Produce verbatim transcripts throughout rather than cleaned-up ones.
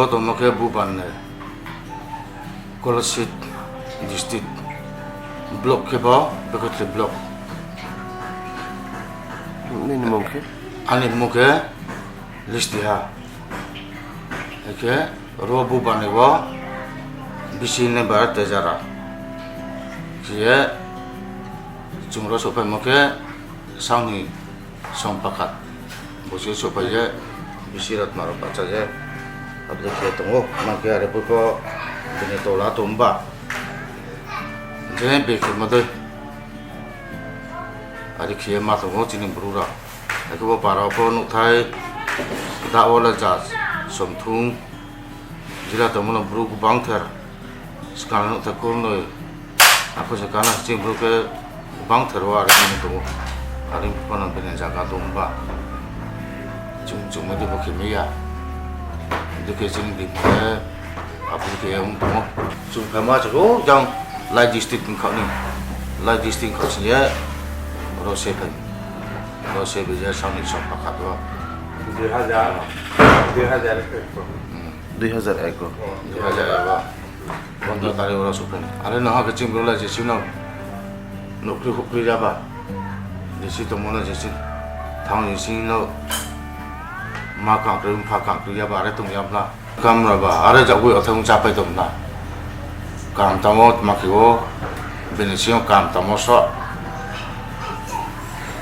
Kotorma khe Bubanni Kolasib district, block khe bo Bekotli block. Nini mung khe? Ani mung khe Listiha. Ekhe ro Bubanni bo bisi ni bar tejara. Khiye chwng ro sokphaima khe sangni song pakhat. Bo se sokphai je bisi rok norok bacha je aboni khe tongo. Ma khe are buko bini tola tongba je bekhe ma doi. Ari khiye ma tongo chini bwrwk rok. Haikhe bo para o pho nukthai da wala jat somthung jila tongmano bwrwk bangther. Swkang nukthai kurnwi. Ako se kana chini bwrwk khe bangther o ari chini tongo. Ari phano bini jaga tongba. Chwng chwngma di bo khe maya. Dikhe chini di khe Aboni khe wng tongo. Chwng phaima chwng o jang Lai district wngkha ni. Lai district wngkha sini ye oro se phai. Oro se bejak sangni sok pakhat o. Dui hajar, dui hajar ek o. Hmm. Dui hajar ek o. Dui hajar ek o. Pondro tarikh oro sok phai. Are no ha khe chwng bwrwk lai je sino nukri hukri ya ba. Je si tongmano je si thang je si no ma kangkri pha kangkri ya ba are tong ya bla. Kamra ba, are jagwi othai wng chapai tongna. Kam tamo makhigo, bini singo kam tamo so.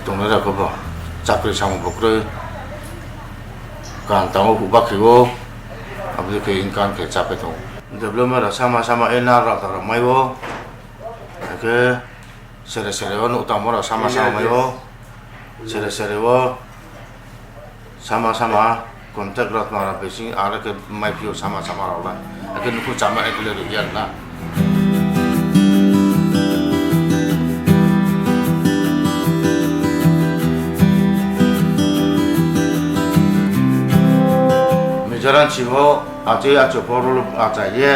Tongnai rok bo, chakri samung bo kwrwi. Kam tamo hukba khigo, aboni khe income khe chapai tongo. Development rok sama sama e nar rok rok maibo. Hakhe sere sere o nuk tamo rok sama sama maibo. Sere sere o sama sama contact rok tongma rok bising aro khe mai phio sama sama rok la. Hakhe nukhu chama ekle rwya na. Mizoram simo achai achuk borok achai ye.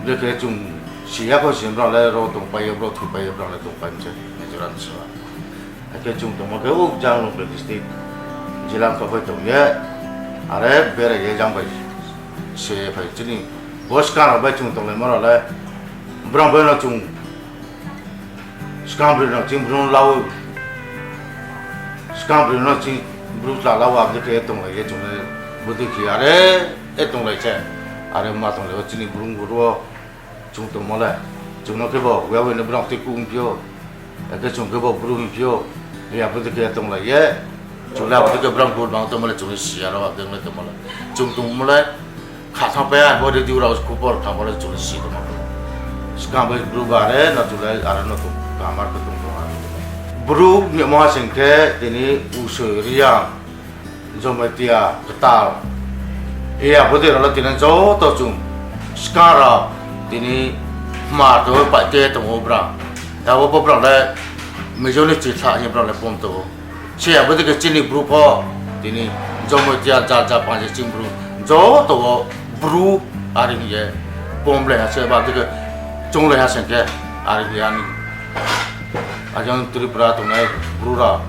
Bwkhe chwng siya kho sim rok le ro tong pai ye, bro thwi pai ye, bro le tong pai mse Mizoram sima. Hakhe chwng tongma khe o jang Nongphaikni district jila wngkha bai tong ye, are berai ye jang bai se phai chini bo swkang rok bai chwng tong lai ma rok le bwrang bai no chwng swkang bwrwi no chwng bwrwi no lawo swkang bwrwi no chwng bwrwi chwla lawo aboni khe tong lai ye chwng le bwtwi khe are e tong lai se are ma tong lai o chini bwrwng bwrwi o. Chwng tongmale, chwngno khe bo uya bai no bwrang tei kuk wngphio, eke chwng khe bo bru wngphio, ya bwtwi khe tong lai ye, chwng le aboni khe bwrang bur bang tongmale chwngno siya rw aboni tongmo le, chwng tongmale kha thang paya bo ready rw kupor thang male chwngno si tongmo le, swkang bai bru bare no chwng le aro no tong kamar khe tong tong aro bru ni moha sing khe tini usoi riyang. Jamatia kwtal. Iya bwtwi rokno tini joto chwng swkang rok tini hmar twi paite tongo bwrang. Abo bo bwrang le Mizo ni chwitha hinwi bwrang le pom tongo. Siya bwtwi khe chini bru pho tini Jamatia ja ja panse chini bru joto o bru ari hinwi pom le ha se ba bwtwi khe chwng le ha se khe ari hinwi ani. Ajang Tripura tongnai bru rok,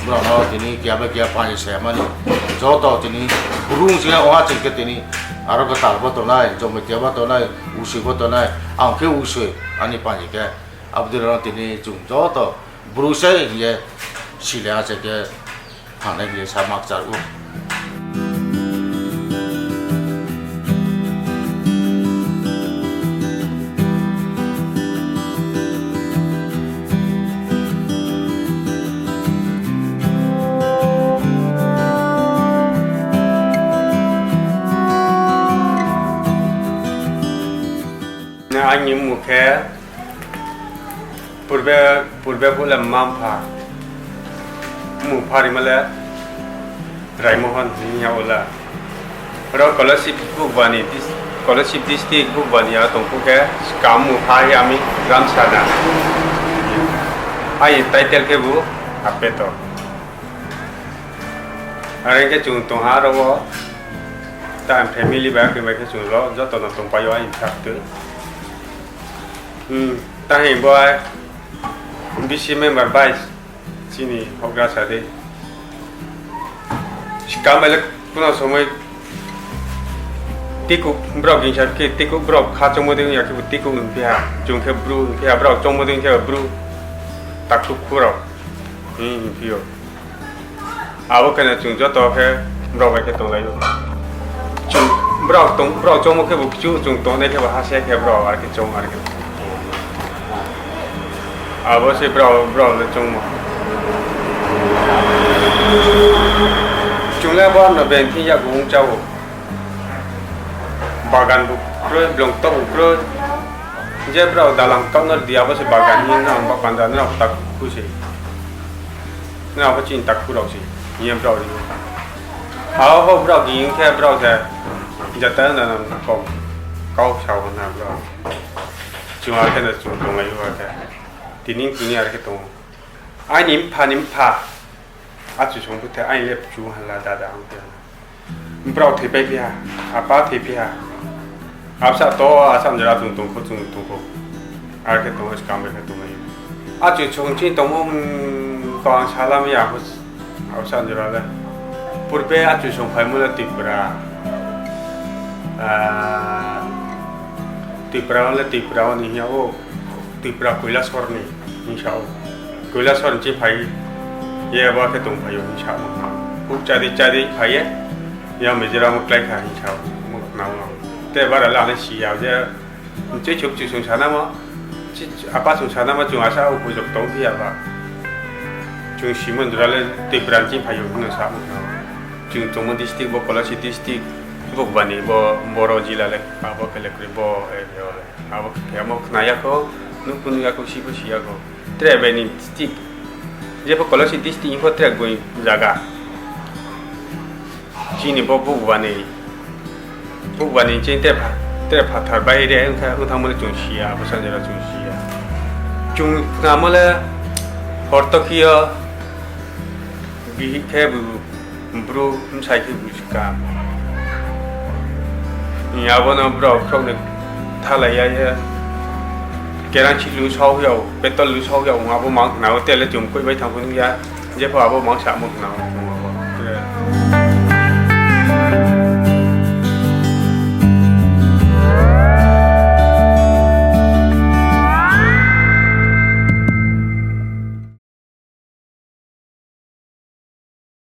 bru rok no tini kiya bai kiya pani se mani. Joto tini bru wng sing oha chwng khe tini aro kwtal bo tongnai, Jamatia bo tongnai, Usui bo tongnai, ang khe Usui ani pani khe. Aboni rok tini chwng joto bru se hiye sile ha se khe. Thangnai khe sa makchar o. Ani mukhe Purbe, purbe bole mma mpha mung pharimale Raimohon hini ya ola. Oro Kolasib Bukbani dis-, Kolasib district Bukbani ya tongkhu khe kam mung pha ya ami Ramsana. Ai title khe bu Apeto. Are khe chwng tongha oro o. Ta family bai khe bai khe chwng lo joto no tongpai o ai thak twi. Hmm, tahai bo ai B C member bai chini hokra sa de. Sikam ele kuno somoi Tikuk borok hingsa khe tikuk borok kha chongmodi wngya khe bo tikuk hingphiya, chwng khe bru hingphiya, borok chongmodi wngkhe bru takhuk khurok hingphio. Abo kheno chwng joto khe borok bai khe tonglaio. Chwng borok tong, borok chongmo khe bo kichu chwng tongnai khe bo hase khe borok ar khe chong ar khe. Abo se borok, borok le chongmo. Chwng le bo no beng thing ya gubung chao. Bagan bo kroi, blong tok bo kroi. Je borok dalang tokno dia bo se bagan ni nang ba panda nang tak khusi. Nang bo chin tak khurok si. Ye borok ni. Hao ho borok ni khe borok se jata na na kok kau sao na borok. Chuma khe na chum tonglai o khe. Tini tini ar khe tongo. Ani mpha ni mpha. Achu song bwthai ani le chu hala dada ang khe. Borok thwi pai phiya, apa thwi phiya. Absa to asa jora chung tongkho chung tongkho. Ar khe tongo skam khe tongo. Achu song chini tongmo hmm, to ang salam ya ho. Absa jora le. Purbe achu song phai mula Tripura. Ah, Tripura le Tripura ni hiya o. Tripura Kailasor ni hingsa o. Kailasor ni phai ye abo khe tong phai o hingsa o. Huk chadi chadi phai ye. Ya Mizoram klai kha hingsa o. Mo khna o. Te bara la le si ya je. Che chuk chu sung sana mo. Chi apa sung sana mo chung asa o bujok tong phi ya ba. Chung simon dura le Tripura ni phai o hingsa mo khna o. Chung Chongmo district bo Kolashi district. Bo bani bo Boro jila le abo khe le kri bo e le. Abo khe amo khna ya kho, nuk phunu ya kho, si bo si ya kho. Tre bini district, jebo Kolashi district ni pho tre goi jaga. Chini bo Bugwani, Bugwani chini tre pha-, tre phathar bai re wngkha, wngthang mole chung si ya, abo sanjera chung si ya. Chung khna mole hortokhiyo, bihik khe bu Bru bwsai khe buji ka. Abono borok khoroknwi thalai ya, ya. Kerang si lu sau ya, petrol lu sau ya, abo mang khna o, tele chum koi bai thang phunu ya. Jepho abo mang sa mang khna o.